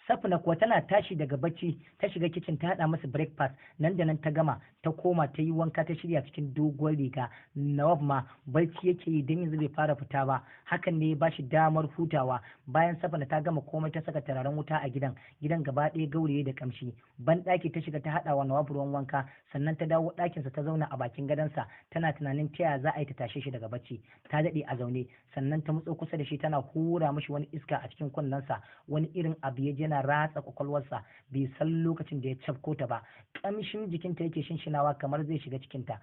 Safina kuwa tana tashi daga bacci ta shiga kicin ta haɗa masa breakfast. Nan da nan ta gama, ta koma ta yi wanka, ta shirya cikin doguwar riga. Nawaf ma barci yake yi don yanzu bai fara fita ba, hakan ne ya ba shi damar hutawa. Bayan Safina ta gama komai ta saka turaren wuta a gidan. Gidan gaba ɗaya gauraye da kamshi. Ban ɗaki ta shiga ta haɗa wa Nawaf ruwan wanka, sannan ta dawo ɗakinsa ta zauna a bakin gadonsa tana tunanin ta yaya za a yi ta tashe shi daga bacci. Ta daɗe a zaune sannan ta matso kusa da shi tana hura mishi wani iska a cikin kunnensa. Wani irin abu ya je yana ratsa kwakwalwarsa, bai san lokacin da ya cafko ta ba. Kamshin jikinta yake shinshinawa kamar zai shiga cikinta.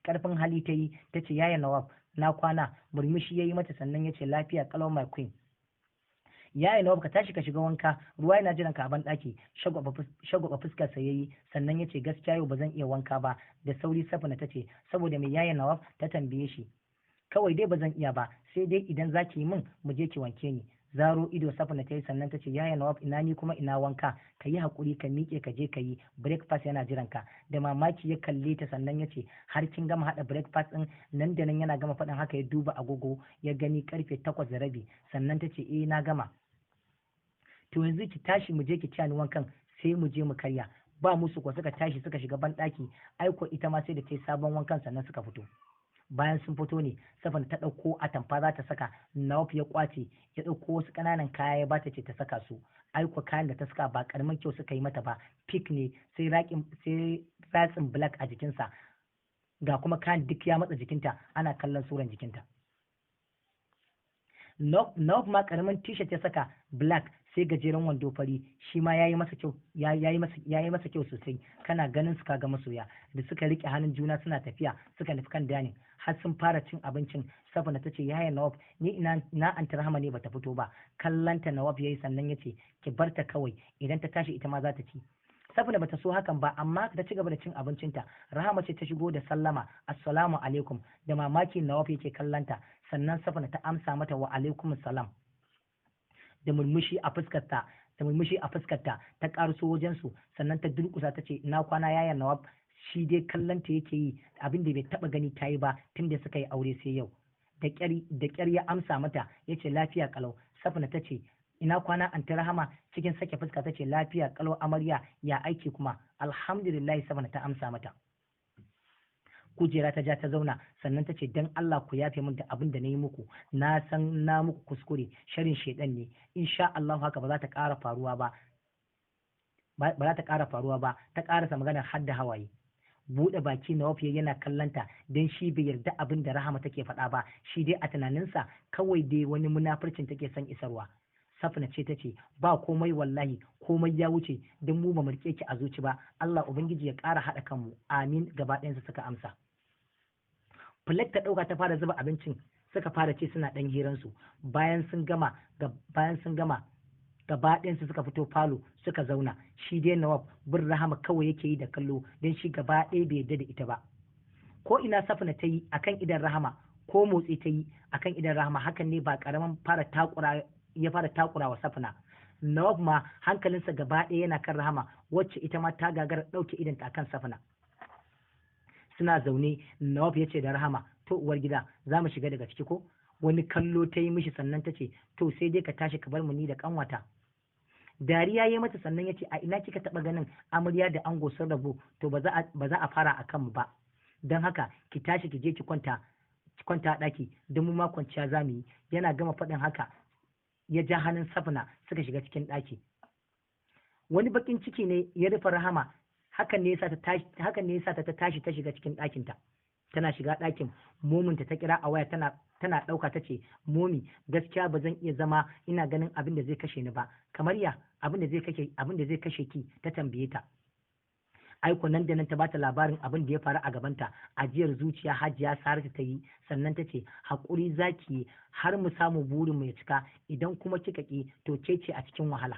Karfin hali ta yi ta ce, "Yaya Nawaf, na kwana?" Murmushi ya yi mata sannan ya ce, "Lafiya kalau, my queen." "Yaya Nawaf, ka tashi ka shiga wanka, ruwa yana jiran ka a ban ɗaki." Shagwaba fuskar sa yayi sannan ya ce, "Gaskiya yau ba zan iya wanka ba." Da sauri Safina ta ce, "Saboda me, yaya Nawaf?" Ta tambaye shi. "Kawai dai ba zan iya ba, sai dai idan za ki yi min mu je ki wanke ni." Zaro ido Safina ta yi sannan ta ce, "Yaya Nawaf, ina ni kuma ina wanka? Ka yi haƙuri ka miƙe ka je ka yi breakfast, yana jiran ka." Da mamaki ya kalle ta sannan ya ce, "Har kin gama haɗa breakfast ɗin?" Nan da nan yana gama faɗin haka ya duba agogo ya gani karfe 8:30. Sannan ta ce, "Eh, na gama." "To yanzu ki tashi mu je ki ci ni wankan, sai mu je mu karya." Ba musu kuwa suka tashi suka shiga banɗaki. Aiko ita ma sai da ta yi sabon wankan sannan suka fito. Bayan sun fito ne Safina ta ɗauko atamfa za ta saka, Nawaf ya kwace, ya ɗauko wasu ƙananan kaya ya bata, ce ta saka su. Aiko kayan da ta saka ba ƙaramin kyau suka yi mata ba. Pink ne sai ratsin black a jikinsa, ga kuma kayan duk ya matsa jikinta, ana kallon suran jikinta. Nawaf ma ƙaramin t-shirt ya saka black sai gajeren wando fari, shi ma yayi masa kyau, yayi masa kyau sosai. Kana ganin su kaga masoya da suka rike hannun juna suna tafiya suka nufi kan dining. Har sun fara cin abincin, Safina tace, "Yaya Nawaf, ni ina na Anti Rahama ne bata fito ba?" Kallanta Nawaf yayi sannan yace, "Ki barta kawai, idan ta tashi ita ma za ta ci." Safina bata so hakan ba, amma ta ci gaba da cin abincinta. Rahama ce ta shigo da sallama, "Assalamu alaikum." Da mamaki Nawaf yake kallanta, sannan Safina ta amsa mata, "Wa alaikum salam." Da murmushi a fuskarta ta karaso wajen su, sannan ta durkusa ta ce, "Ina kwana, yayan Nawaf?" Shi dai kallanta yake yi, abin da bai taba gani ta yi ba tunda suka yi aure sai yau. Da kyar ya amsa mata, yace, "Lafiya kalau." Safina ta ce, "Ina kwana, Anti Rahama?" Cikin sake fuska ta ce, "Lafiya kalau, amarya, ya aiki kuma?" "Alhamdulillah," Safina ta amsa mata. Kujera ta ja ta zauna, sannan ta ce, "Dan Allah ku yafe min da abin da na yi muku. Na san na muku kuskure, sharin shedan ne. Insha Allah haka ba za ta ƙara faruwa ba, ba za ta ƙara faruwa ba." Ta ƙarasa maganar har da hawaye. Buɗe baki Nawaf yana kallanta, don shi bai yarda abin da Rahama take faɗa ba. Shi dai a tunaninsa kawai dai wani munafurcin take son isarwa. Safina ce ta ce, "Ba komai wallahi, komai ya wuce, don mu ba mu rike ki a zuci ba. Allah Ubangiji ya ƙara haɗa kanmu." "Amin," gaba ɗayansu suka amsa. Plate ta ɗauka ta fara zuba abincin, suka fara ci suna ɗan hiransu. Bayan sun gama gaba ɗayansu suka fito falo suka zauna. Shi dai Nawaf bin Rahama kawai yake yi da kallo, don shi gaba ɗaya bai yarda da ita ba. Ko ina Safina ta yi akan idan Rahama, ko motsi ta yi akan idan Rahama. Hakan ne ba karamin fara takura ya fara takura wa Safina. Nawaf ma hankalinsa gaba ɗaya yana kan Rahama, wacce ita ma ta gagara ɗauke idanta akan Safina. Suna zaune, Nawaf ya ce da Rahama, "To uwar gida, za mu shiga daga ciki ko?" Wani kallo ta yi mishi, sannan ta ce, "To sai dai ka tashi ka bar mu ni da kanwata." Dariya ya mata, sannan ya ce, "A ina kika taɓa ganin amarya da ango sun rabu? To ba za a fara a kanmu ba. Don haka ki tashi ki je ki kwanta a ɗaki, don mu ma kwanciya za mu yi." Yana gama faɗin haka ya ja hannun Safina suka shiga cikin ɗaki. Wani bakin ciki ne ya rufe Rahama. Hakan ne yasa ta tashi ta shiga cikin ɗakinta. Tana shiga ɗakin, mominta ta kira a waya. Tana ɗauka ta ce, "Momi, gaskiya ba zan iya zama ina ganin abin da zai kashe ni ba." "Kamar ya abin da zai kashe ki?" ta tambaye ta. Aiko nan da nan ta bata labarin abin da ya faru a gabanta. Ajiyar zuciya Hajiya Saratu ta yi, sannan ta ce, "Haƙuri zaki yi har mu samu burin mu ya cika. Idan kuma kika ki, to ke ce a cikin wahala."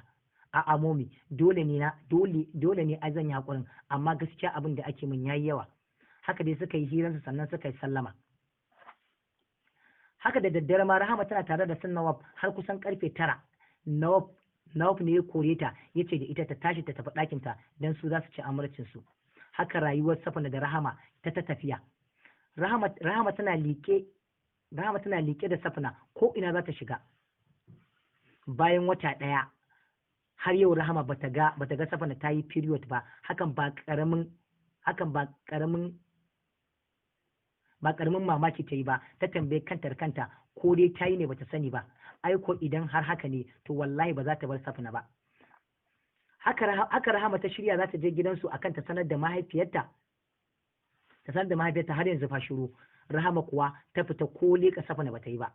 "A'a momi, dole ne na dole dole ne ai zan yi haƙurin, amma gaskiya abin da ake min yayi yawa." Haka dai suka yi hiransu, sannan suka yi sallama. Haka da daddare ma Rahama tana tare da sun Nawaf har kusan karfe 9. Nawaf ne ya kore ta, ya ce da ita ta tashi ta tafi ɗakinta, don su za su ci amarcinsu. Haka rayuwar Safina da Rahama ta tafiya. Rahama tana liƙe da Safina ko ina za ta shiga. Bayan wata ɗaya, har yau Rahama bata ga Safina ta yi period ba. Hakan ba karamin mamaki ta yi ba. Ta tambaye kanta da kanta ko dai ta yi ne bata sani ba. Aiko idan har haka ne, to wallahi ba za ta bar Safina ba. Haka Rahama ta shirya za ta je gidansu akan ta sanar da mahaifiyarta ta sanar da mahaifiyarta. Har yanzu fa shiru. Rahama kuwa ta fita, ko leƙa Safina bata yi ba.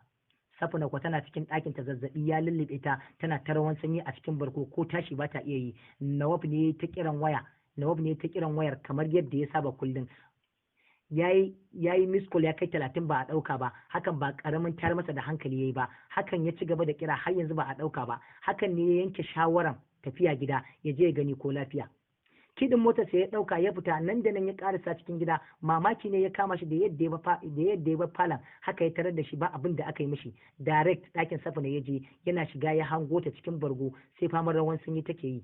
Safina kuwa tana cikin ɗakin ta, zazzabi ya lullube ta, tana ta rawan sanyi a cikin barko, ko tashi ba ta iya yi. Nawaf ne ta kiran wayar kamar yadda ya saba kullum. Yayi miss call ya kai 30 ba a ɗauka ba. Hakan ba ƙaramin tayar masa da hankali yayi ba. Hakan ya ci gaba da kira, har yanzu ba a ɗauka ba. Hakan ne ya yanke shawaran tafiya gida ya je ya gani ko lafiya. Key ɗin motar sai ya ɗauka ya fita. Nan da nan ya ƙarasa cikin gida. Mamaki ne ya kama shi da yadda ya ba falon haka ya tarar da shi, ba abin da aka yi mishi. Direct ɗakin Safina ya je. Yana shiga ya hango ta cikin bargo, sai famar rawan sanyi take yi.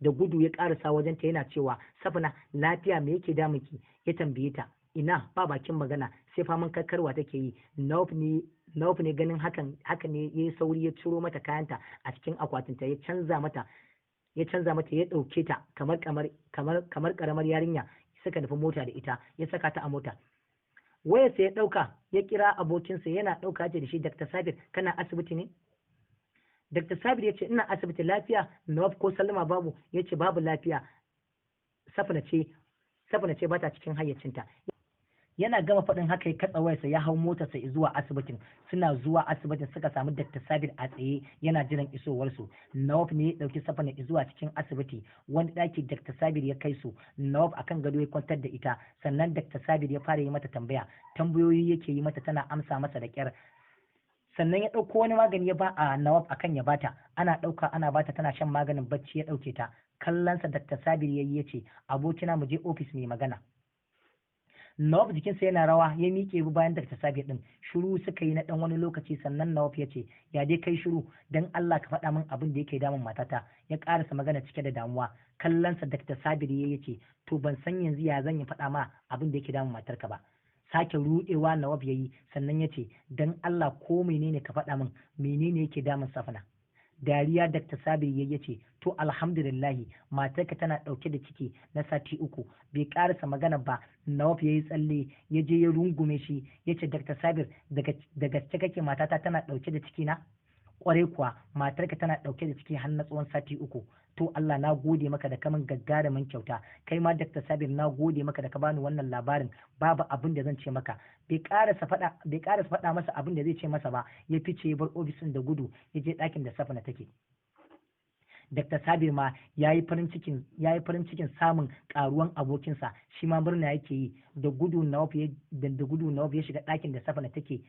Da gudu ya karasa wajen ta yana cewa, "Safina, lafiya? Me yake damunki?" ya tambaye ta. Ina, ba bakin magana, sai faman kakkarwa take yi. Nawaf ne ganin hakan haka ne ya yi sauri ya ciro mata kayanta a cikin akwatinta, ya canza mata. Ya canza mata, ya ɗauke ta kamar kamar kamar kamar karamar yarinya, suka nufi mota da ita, ya saka ta a mota. Wayarsa ya ɗauka, ya kira abokinsa. Yana ɗauka ce da shi, "Dr. Sabir, kana asibiti ne?" Dr. Sabir ya ce, "Ina asibiti, lafiya Nawaf, ko sallama babu?" Ya ce, "Babu lafiya, Safina ce, Safina ce bata cikin hayyacinta." Yana gama faɗin haka ya katsa wayarsa, ya hau motarsa zuwa asibitin. Suna zuwa asibitin suka samu Dr. Sabir a tsaye yana jiran isowarsu. Nawaf ne ya ɗauki Safina zuwa cikin asibiti, wani ɗaki Dr. Sabir ya kai su. Nawaf akan gado ya kwantar da ita, sannan Dr. Sabir ya fara yi mata tambaya. Tambayoyi yake yi mata tana amsa masa da ƙyar. Sannan ya ɗauko wani magani ya ba a Nawaf akan ya bata. Ana ɗauka ana bata tana shan maganin, bacci ya ɗauke ta. Kallonsa Dr. Sabir yayi, ya ce, "Abokina, mu je ofis mai magana." Nawaf jikinsa yana rawa ya miƙe bi bayan Dr. Sabir din. Shiru suka yi na ɗan wani lokaci, sannan Nawaf ya ce, "Ya dai kai shiru? Dan Allah ka faɗa min abin da yake damun matata." Ya ƙarasa magana cike da damuwa. Kallonsa Dr. Sabir ya ce, "To, ban san yanzu ya zan yi faɗa ma abin da yake damun matarka ba." Sake ruɗewa Nawaf ya yi, sannan ya ce, "Dan Allah, ko menene ka faɗa min, menene yake damun Safina?" Dariya Dr. Sabir ya ce, "To, alhamdulillahi, matarka tana ɗauke da ciki na sati 3." Bai ƙarasa magana ba Nawaf ya yi tsalle ya je ya rungume shi, ya ce, "Dr. Sabir, da gaske kake, matata tana ɗauke da ciki na?" "Kwarai kuwa, matarka tana ɗauke da ciki har na tsawon sati 3." "To, Allah na gode maka da kaman gagarumin kyauta. Kai ma Dr. Sabir, na gode maka da ka bani wannan labarin. Babu abin da zan ce maka." Bai karasa faɗa masa abin da zai ce masa ba, ya fice ya bar ofisin da gudu, ya je ɗakin da Safina take. Dr. Sabir ma ya yi farin cikin samun karuwan abokinsa, shi ma murna yake yi. Da gudu Nawaf ya shiga ɗakin da Safina take.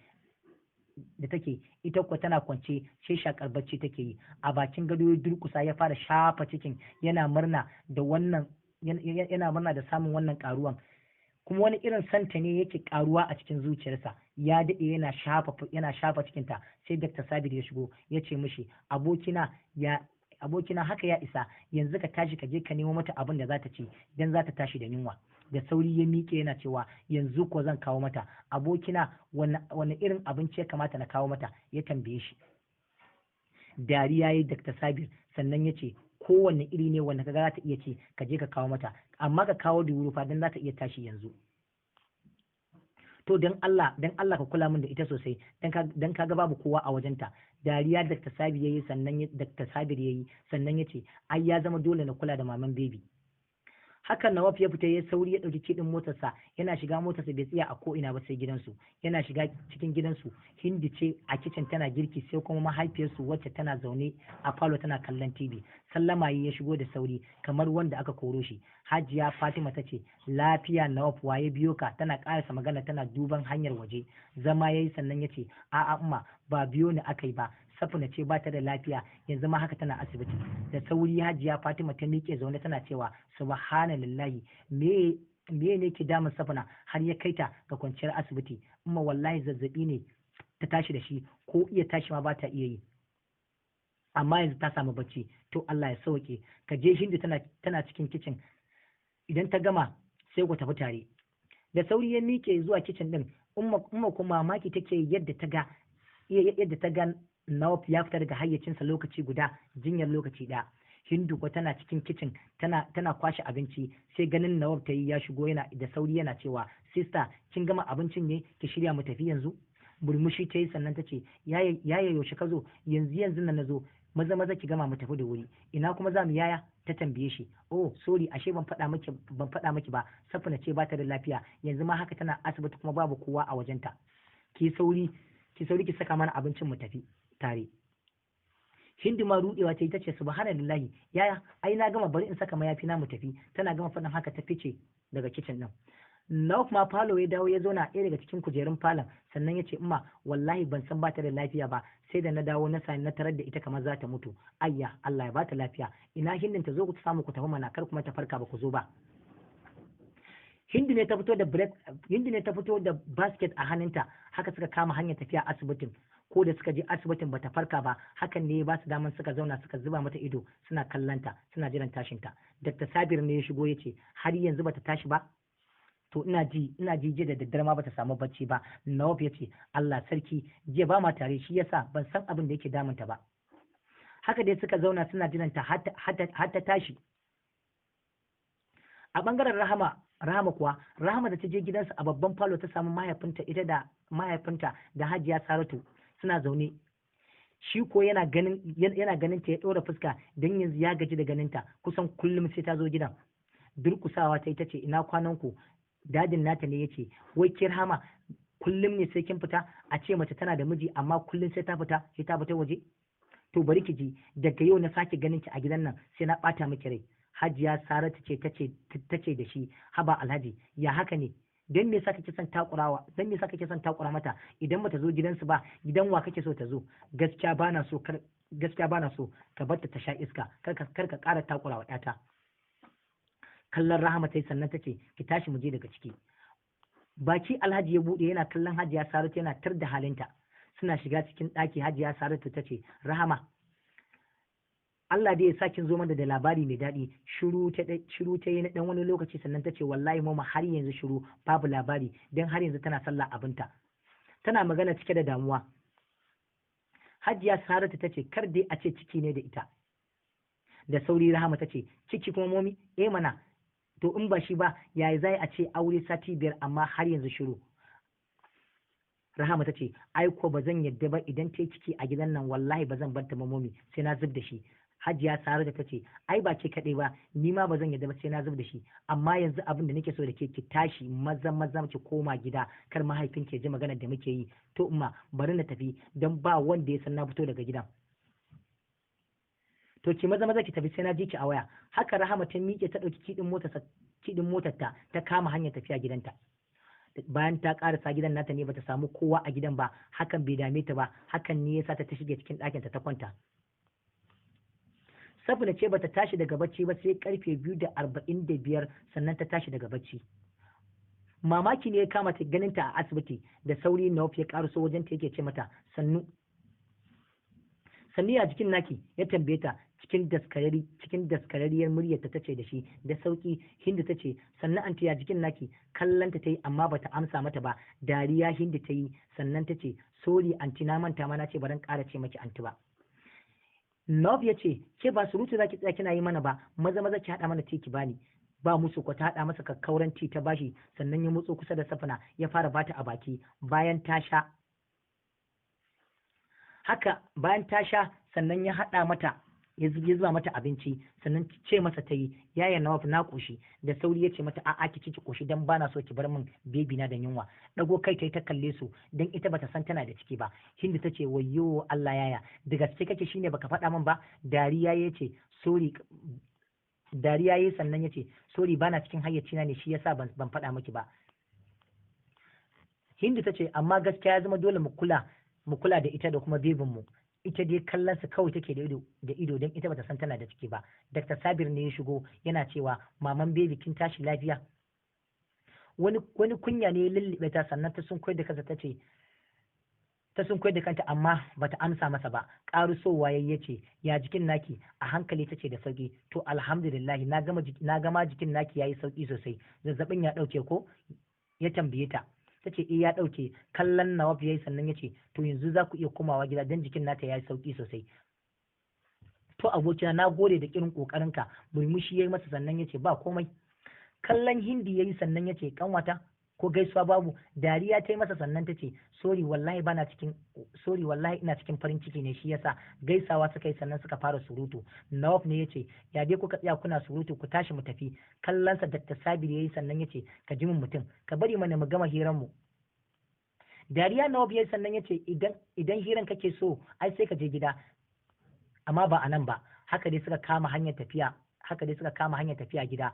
Ita kuwa tana kwance sai shakar bacci take yi. A bakin gado ya durkusa ya fara shafa cikin, yana murna da samun wannan karuwan, kuma wani irin santa ne yake karuwa a cikin zuciyarsa. Ya daɗe yana shafa cikinta, sai Dr. Sabir ya shigo, ya ce mishi, "Abokina, ya abokina, haka ya isa. Yanzu ka tashi ka je ka nemo mata abin da za ta ci, dan za ta tashi da yunwa." Da sauri ya miƙe yana cewa, "Yanzu ko zan kawo mata. Abokina, wani irin abinci ya kamata na kawo mata?" ya tambaye shi. Dariya ya Dr. Sabir, sannan ya ce, "Kowanne iri ne wanda kaga za ta iya ci, ka je ka kawo mata, amma ka kawo da wuri fa, dan za ta iya tashi yanzu." "To, dan Allah, dan Allah ka kula min da ita sosai, dan ka ga babu kowa a wajenta." Dariya Dr. Sabir yayi, sannan Dr. Sabir yayi, sannan yace, "Ai ya zama dole na kula da maman baby." Hakan Nawaf ya fita, ya sauri ya ɗauki key ɗin motarsa. Yana shiga motarsa bai tsaya a ko ina ba sai gidansu. Yana shiga cikin gidansu, Hindi ce a kicin tana girki, sai kuma mahaifiyarsu wacce tana zaune a falo tana kallon TV. Sallama ya shigo da sauri kamar wanda aka koro shi. Hajiya Fatima ta ce, "Lafiya Nawaf, waye biyo ka?" Tana karasa magana tana duban hanyar waje. Zama yayi, sannan ya ce, "A'a umma, ba biyo ni aka yi ba. Safina ce ba ta da lafiya, yanzu ma haka tana asibiti." Da sauri Hajiya Fatima ta miƙe zaune tana cewa, "Subhanallahi, me me ne ke damun Safina har ya kai ta ga kwanciyar asibiti?" "Umma, wallahi zazzabi ne ta tashi da shi, ko iya tashi ma ba ta iya yi, amma yanzu ta samu bacci." "To, Allah ya sauke. Ka je, Hindu tana cikin kicin, idan ta gama sai ku tafi tare." Da sauri ya miƙe zuwa kicin din. Umma kuma mamaki take yadda ta ga Nawaf ya fita daga hayyacinsa lokaci guda, jinyar lokaci ɗaya. Hindu ko tana cikin kicin tana kwashe abinci, sai ganin Nawaf ta yi ya shigo yana da sauri yana cewa, "Sister, kin gama abincin ne? Ki shirya mu tafi yanzu." Murmushi ta yi, sannan ta ce, "Yaya, yaushe ka zo?" "Yanzu yanzu nan na zo. Maza maza ki gama mu tafi da wuri." "Ina kuma za mu, yaya?" ta tambaye shi. "Oh, sorry, ashe ban faɗa miki ba. Safina ce ba ta da lafiya, yanzu ma haka tana asibiti, kuma babu kowa a wajenta. Ki sauri ki saka mana abincin mu tafi tare." Hindu ma rudewa ta yi, ta ce, "Subhanallahi yaya, ai na gama, bari in saka mayafi na mu tafi." Tana gama faɗin haka ta fice daga kicin din. Nawaf ma falo ya dawo, ya zauna a ɗaya daga cikin kujerun falon, sannan ya ce, "Umma, wallahi ban san bata da lafiya ba, sai da na dawo na sami na tarar da ita kamar za ta mutu." "Ayya, Allah ya bata lafiya. Ina Hindin? Ta zo ku samu ku tafi mana, kar kuma ta farka ba ku zo ba." Hindu ne ta fito da basket a hannunta. Haka suka kama hanyar tafiya asibitin. Ko da suka je asibitin bata farka ba, hakan ne ya ba su daman suka zauna suka zuba mata ido suna kallanta, suna jiran tashinta. Dr. Sabir ne ya shigo, ya ce, "Har yanzu bata tashi ba? To, ina ji jiya da daddare ma bata samu bacci ba." Nawaf ya ce, "Allah sarki, jiya ba ma tare, shi yasa ban san abin da yake damunta ba." Haka dai suka zauna suna jiranta har ta tashi. A bangaren Rahama kuwa, Rahama da ta je gidansu a babban falo ta samu mahaifinta, ita da mahaifinta da Hajiya Saratu suna zaune. Shi ko yana ganin ta ya ɗora fuska, don yanzu ya gaji da ganin ta, kusan kullum sai ta zo gidan. Durkusawa ta ita ce, ina kwanan ku? Dadin nata ne yace, wai ki Rahama, kullum ne sai kin fita? A ce mace tana da miji amma kullum sai ta fita, sai ta fita waje. To bari ki ji, daga yau na sake ganin ki a gidan nan sai na bata miki rai. Hajiya Saratu ce tace da shi, haba Alhaji, ya haka ne? Don me yasa kake son takurawa? Don me yasa kake son takura mata? Idan bata zo gidansu ba, gidan wa kake so ta zo? Gaskiya bana so ka bar ta sha iska, kar ka ƙara takurawa ƴata. Kallon Rahama tai sannan tace, ki tashi mu je daga ciki. Baki Alhaji ya bude yana kallon Hajiya Saratu yana tar da halinta. Suna shiga cikin ɗaki, Hajiya Saratu tace, Rahama, Allah dai ya sa kin zo mana da labari mai daɗi. Shiru ta yi na ɗan wani lokaci sannan ta ce, wallahi mama har yanzu shiru, babu labari, don har yanzu tana sallah abinta. Tana magana cike da damuwa. Hajiya Saratu ta ce, kar dai a ce ciki ne da ita. Da sauri Rahama ta ce, ciki kuma momi? Eh mana, to in ba shi ba yaya zai a ce aure sati 5 amma har yanzu shiru. Rahama ta ce, ai ko ba zan yadda ba, idan ta yi ciki a gidan nan wallahi ba zan bar ta ba momi, sai na zub da shi. Hajiya Saratu ta ce, ai ba ke kaɗai ba, ni ma ba zan yadda ba sai na zub da shi, amma yanzu abin da nake so da ke, ki tashi maza maza ki koma gida, kar mahaifin ke ji maganar da muke yi. To umma bari na tafi, don ba wanda ya san na fito daga gidan. To ki maza maza ki tafi, sai na ji ki a waya. Haka Rahama ta miƙe ta ɗauki kiɗin motarta ta kama hanyar tafiya gidanta. Bayan ta karasa gidan nata ne bata samu kowa a gidan ba, hakan bai dame ta ba, hakan ne yasa ta shige cikin ɗakinta ta kwanta. Safina ce bata tashi daga bacci ba sai karfe 2:45 sannan ta tashi daga bacci. Mamaki ne ya kama ta ganin ta a asibiti. Da sauri Nauf ya karaso wajen ta yake ce mata, sannu. Sannu ya jikin naki? Ya tambaye ta cikin daskararriyar muryar ta tace da shi, da sauki. Hindu tace, sannan anti ya jikin naki? Kallanta ta yi amma bata amsa mata ba. Dariya Hindu ta yi sannan tace, sorry anti, na manta ma na ce baran ƙara ce maki anti ba. Love ya ce, ke ba surutu zaki tsaya kina yi mana ba, maza maza ki haɗa mana tea ki bani. Ba musu ko ta haɗa masa kakkauran tea ta bashi, sannan ya motso kusa da Safina ya fara bata a baki. Bayan ta sha haka, bayan ta sha sannan ya haɗa mata, ya zuba mata abinci, sannan ce masa ta yi, yaya Nawaf na koshi. Da sauri ya ce mata, a'a ki ci ki koshi, dan bana so ki bar min bebi na da yunwa. Dago kai ta yi ta kalle su, dan ita bata san tana da ciki ba. Hindu ta ce, wayyo Allah yaya, da gaske kake shine baka faɗa min ba? Dariya ya ce, sorry. Dariya yayi sannan ya ce, sorry bana cikin hayyacina ne shi yasa ban faɗa miki ba. Hindu ta ce, amma gaskiya ya zama dole mu kula da ita da kuma bebin mu. Ita dai kallon su kawai take da ido don ita bata san tana da ciki ba. Dr. Sabir ne ya shigo yana cewa, maman baby kin tashi lafiya? Wani kunya ne ya lullube ta sannan ta sun koyar da kanta tace ta sun koyar da kanta amma bata amsa masa ba. Karusowa yayi yace, ya jikin naki? A hankali tace, da sauki. To alhamdulillah, na gama jikin naki yayi sauki sosai. Zazzabin ya dauke ko? Ya tambaye ta. Tace eh ya dauke. Kallon Nawaf yayi sannan yace, to yanzu za ku iya komawa gida dan jikin nata yayi sauki sosai. To abokina na gode da irin kokarinka. Murmushi yayi masa sannan yace, ba komai. Kallon Hindi yayi sannan yace, kanwata ko gaisuwa babu? Dariya ta yi masa sannan tace, sorry wallahi bana cikin sorry wallahi ina cikin farin ciki ne shi yasa. Gaisawa suka yi sannan suka fara surutu. Nawaf ne yace, ya dai kuka tsaya kuna surutu, ku tashi mu tafi. Kallon sa Dr. Sabir yayi sannan yace, ka ji min mutum, ka bari mana mu gama hiran mu. Dariya Nawaf yayi sannan yace, idan hiran kake so ai sai ka je gida, amma ba anan ba. Haka dai suka kama hanyar tafiya, gida.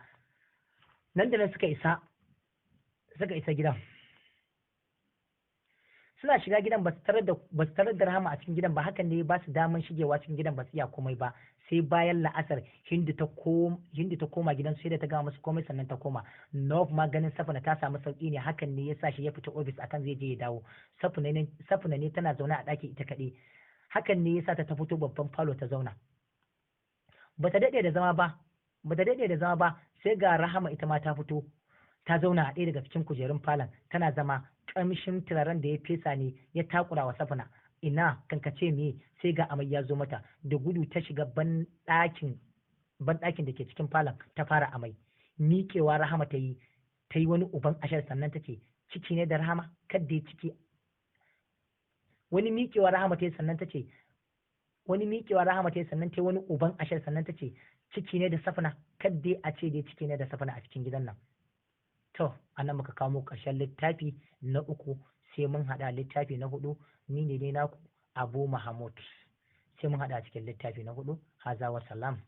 Nan da nan suka isa gidan. Suna shiga gidan ba su tarar da Rahama a cikin gidan ba, hakan ne ba su daman shigewa cikin gidan, ba su iya komai ba. Sai bayan la'asar Hindu ta koma gidan, sai da ta gama musu komai sannan ta koma. Nawaf ma ganin Safina ta samu sauki ne, hakan ne ya sa shi ya fita ofis akan zai je ya dawo. Safina ne tana zaune a ɗaki ita kaɗai, hakan ne ya sa ta fito babban falo ta zauna. Bata daɗe da zama ba sai ga Rahama ita ma ta fito ta zauna a ɗaya daga cikin kujerun falon tana zama. Ƙamshin turaren da ya fesa ne ya takura wa Safina. Ina kankace me, sai ga amai ya zo mata. Da gudu ta shiga ban ɗakin da ke cikin falon ta fara amai. Miƙewa Rahama ta yi, ta yi wani uban ashar, sannan ta ce, "Ciki ne da Rahama, kadda ya ciki." Wani miƙewa Rahama ta yi, sannan ta ce, wani miƙewa Rahama ta yi, sannan ta yi wani uban ashar, sannan ta ce, "Ciki ne da Safna, kadda a ce dai ciki ne da Safna a cikin gidan nan." To, anan muka kawo ƙarshen littafi na uku, sai mun haɗa littafi na hudu. Ni ne dai naku Abu Mahmud, sai mun haɗa cikin littafi na hudu. Haza wa salam.